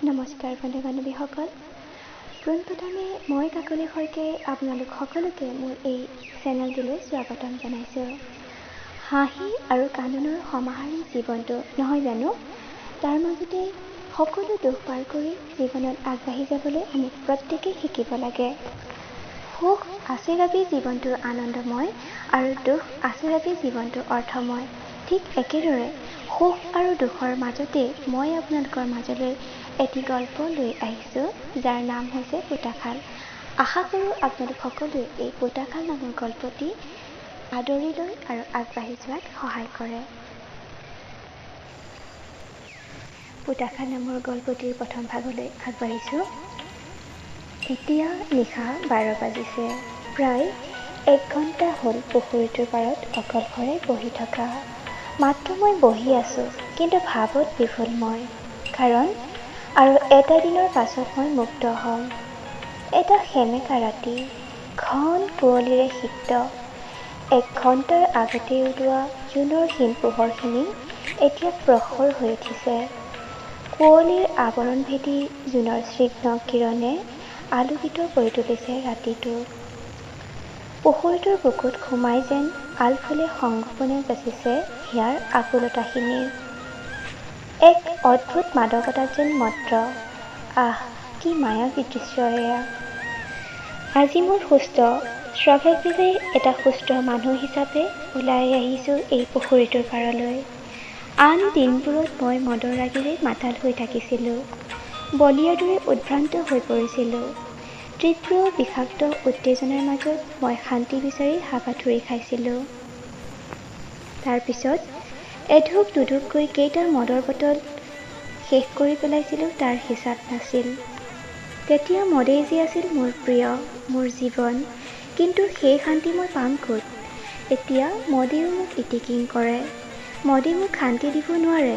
নমস্কাৰ বন্ধু বান্ধৱীসকল, পোনপ্ৰথমে মই কাকলি শইকীয়াই আপোনালোক সকলোকে মোৰ এই চেনেলটোলৈ স্বাগতম জনাইছোঁ। হাঁহি আৰু কান্দোনৰ সমাহাৰী জীৱনটো নহয় জানো? তাৰ মাজতে সকলো দুখ পাৰ কৰি জীৱনত আগবাঢ়ি যাবলৈ আমি প্ৰত্যেকেই শিকিব লাগে। সুখ আছে বাবেই জীৱনটো আনন্দময় আৰু দুখ আছে বাবেই জীৱনটো অৰ্থময়। ঠিক একেদৰে সুখ আৰু দুখৰ মাজতে মই আপোনালোকৰ মাজলৈ এটি গল্প লৈ আহিছোঁ, যাৰ নাম হৈছে পোতাশাল। আশা কৰোঁ আপোনালোক সকলোৱে এই পোতাশাল নামৰ গল্পটি আদৰি লৈ আৰু আগবাঢ়ি যোৱাত সহায় কৰে। পোতাশাল নামৰ গল্পটিৰ প্ৰথম ভাগলৈ আগবাঢ়িছোঁ। এতিয়া নিশা 12 বাজিছে। প্ৰায় 1 ঘণ্টা হ'ল পুখুৰীটোৰ পাৰত অকলশৰে বহি থকা। মাত্ৰ মই বহি আছোঁ, কিন্তু ভাৱত বিভোল মই, কাৰণ আৰু এটা দিনৰ পাছত মই মুক্ত হ'ম। এটা সেমেকা ৰাতি, ঘন কুঁৱলীৰে সিক্ত। 1 ঘণ্টাৰ আগতে ওলোৱা জোনৰ ক্ষীণ পোহৰখিনি এতিয়া প্ৰখৰ হৈ উঠিছে। কুঁৱলীৰ আৱৰণ ভেদি জোনৰ স্নিগ্ধ কিৰণে আলোকিত কৰি তুলিছে ৰাতিটো। পুখুৰীটোৰ বুকুত সোমাই যেন আলফুলে সংগোপনে যাচিছে হিয়াৰ আকুলতাখিনি। এক অদ্ভুত মাদকতাত যেন মত্ত। আহ, কি মায়াবী দৃশ্য এয়া! আজি মই সুস্থ, স্বাভাৱিকভাৱে এটা সুস্থ মানুহ হিচাপে ওলাই আহিছোঁ এই পুখুৰীটোৰ পাৰলৈ। আন দিনবোৰত মই মদৰ ৰাগিৰে মাতাল হৈ থাকিছিলোঁ, বলিয়াৰ দৰে উদ্ভ্ৰান্ত হৈ পৰিছিলোঁ। তীব্ৰ বিষাক্ত উত্তেজনাৰ মাজত মই শান্তি বিচাৰি হাবাথুৰি খাইছিলোঁ। তাৰপিছত এঢোক দুঢোককৈ কেইটা মদৰ বটল শেষ কৰি পেলাইছিলোঁ তাৰ হিচাপ নাছিল। তেতিয়া মদেই যে আছিল মোৰ প্ৰিয়, মোৰ জীৱন। কিন্তু সেই শান্তি মই পাম ক'ত? এতিয়া মদেও মোক ইতিকিং কৰে, মদে মোক শান্তি দিব নোৱাৰে।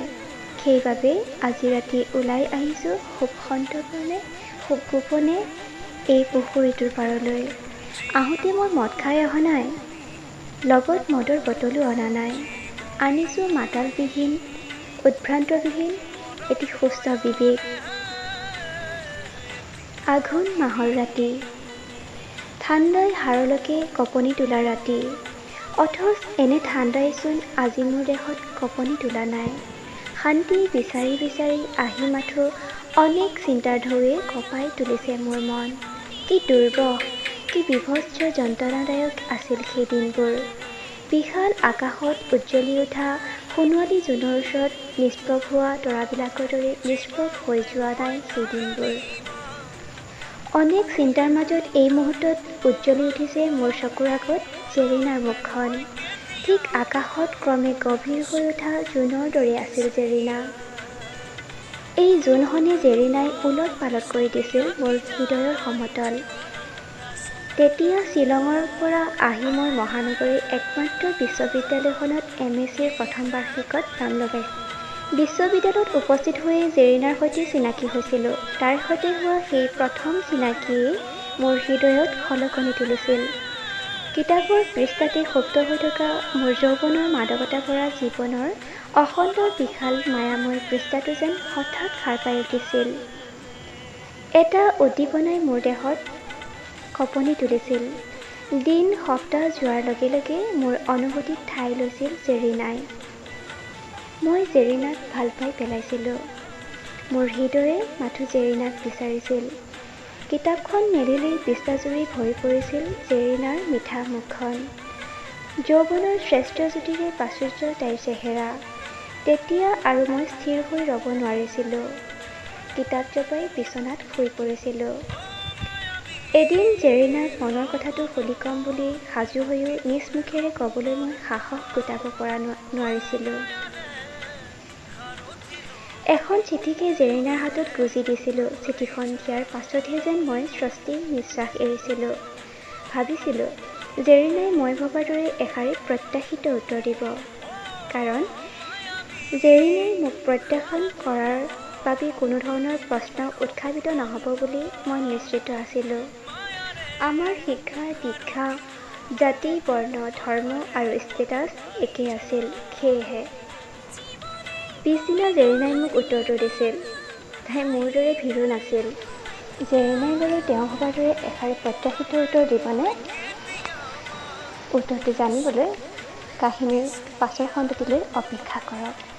সেইবাবেই আজি ৰাতি ওলাই আহিছোঁ খুব সন্তৰ্পণে, খুব গোপনে এই পুখুৰীটোৰ পাৰলৈ। আহোঁতে মই মদ খাই অহা নাই, লগত মদৰ বটলো অনা নাই। আনিছোঁ মাতালবিহীন, উদ্ভ্ৰান্তবিহীন এটি সুস্থ বিবেক। আঘোণ মাহৰ ৰাতি, ঠাণ্ডাই হাড়লৈকে কঁপনি তোলা ৰাতি। অথচ এনে ঠাণ্ডাইচোন আজি মোৰ দেহত কঁপনি তোলা নাই। শান্তি বিচাৰি বিচাৰি আহি মাথোঁ অনেক চিন্তাৰ ঢৌৱে কঁপাই তুলিছে মোৰ মন। কি দুৰ্বহ, কি বিভৎস যন্ত্ৰণাদায়ক আছিল সেই দিনবোৰ। বিশাল আকাশত উজ্জ্বলি উঠা সোণোৱালী জোনৰ ওচৰত নিষ্প্ৰভ হোৱা তৰাবিলাকৰ দৰে নিষ্প্ৰভ হৈ যোৱা নাই সেই দিনবোৰ। অনেক চিন্তাৰ মাজত এই মুহূৰ্তত উজ্জ্বলি উঠিছে মোৰ চকুৰ আগত জেৰিনাৰ মুখখন। ঠিক আকাশত ক্ৰমে গভীৰ হৈ উঠা জোনৰ দৰে আছিল জেৰিনা। এই জোনখনে জেৰিনাই ওলট পালট কৰি দিছিল মোৰ হৃদয়ৰ সমতল। তেতিয়া শ্বিলঙৰ পৰা আহি মই মহানগৰীৰ একমাত্ৰ বিশ্ববিদ্যালয়খনত MSc ৰ প্ৰথম বাৰ্ষিকত নাম লগাইছিলোঁ। বিশ্ববিদ্যালয়ত উপস্থিত হৈয়ে জেৰিনাৰ সৈতে চিনাকি হৈছিলোঁ। তাইৰ সৈতে হোৱা সেই প্ৰথম চিনাকিয়েই মোৰ হৃদয়ত খলকনি তুলিছিল। কিতাপৰ পৃষ্ঠাতে সুপ্ত হৈ থকা মোৰ যৌৱনৰ মাদকতা ভৰা জীৱনৰ অখণ্ড বিশাল মায়াময় পৃষ্ঠাটো যেন হঠাৎ সাৰ পাই উঠিছিল। এটা উদ্দীপনাই মোৰ দেহত কঁপনি তুলিছিল। দিন সপ্তাহ যোৱাৰ লগে লগে মোৰ অনুভূতিত ঠাই লৈছিল জেৰিনাই। মই জেৰিনাক ভাল পাই পেলাইছিলোঁ। মোৰ হৃদয়ে মাথোঁ জেৰিনাক বিচাৰিছিল। কিতাপখন মেলিলেই পৃষ্ঠাজুৰি ভৰি পৰিছিল জেৰিনাৰ মিঠা মুখখন। যৌৱনৰ শ্ৰেষ্ঠ জ্যোতিৰে প্ৰাচুৰ্য তাইৰ চেহেৰা। তেতিয়া আৰু মই স্থিৰ হৈ ৰ'ব নোৱাৰিছিলোঁ। কিতাপ জপাই বিচনাত শুই পৰিছিলোঁ। এদিন জেৰিনাক মনৰ কথাটো খুলি ক'ম বুলি সাজু হৈও নিজ মুখেৰে ক'বলৈ মই সাহস গোটাব পৰা নোৱাৰিছিলোঁ। এখন চিঠিকে জেৰিনাৰ হাতত গুজি দিছিলোঁ। চিঠিখন দিয়াৰ পাছতহে যেন মই স্বস্তিৰ নিশ্বাস এৰিছিলোঁ। ভাবিছিলোঁ জেৰিনাই মই ভবাৰ দৰে এষাৰি প্ৰত্যাশিত উত্তৰ দিব, কাৰণ জেৰিনাই মোক প্ৰত্যাখ্যান কৰাৰ বাবে কোনো ধৰণৰ প্ৰশ্ন উত্থাপিত নহ'ব বুলি মই নিশ্চিত আছিলোঁ। আমাৰ শিক্ষা দীক্ষা, জাতি, বৰ্ণ, ধৰ্ম আৰু ষ্টেটাছ একেই আছিল। সেয়েহে পিছদিনা জেৰিনাই মোক উত্তৰটো দিছিল। তাই মোৰ দৰে ভীৰু নাছিল। জেৰিণাই বাৰু তেওঁ ভবাৰ দৰে এষাৰি প্ৰত্যাশিত উত্তৰ দিবনে? উত্তৰটো জানিবলৈ কাহিনীৰ পাছৰ খণ্ডটিলৈ অপেক্ষা কৰক।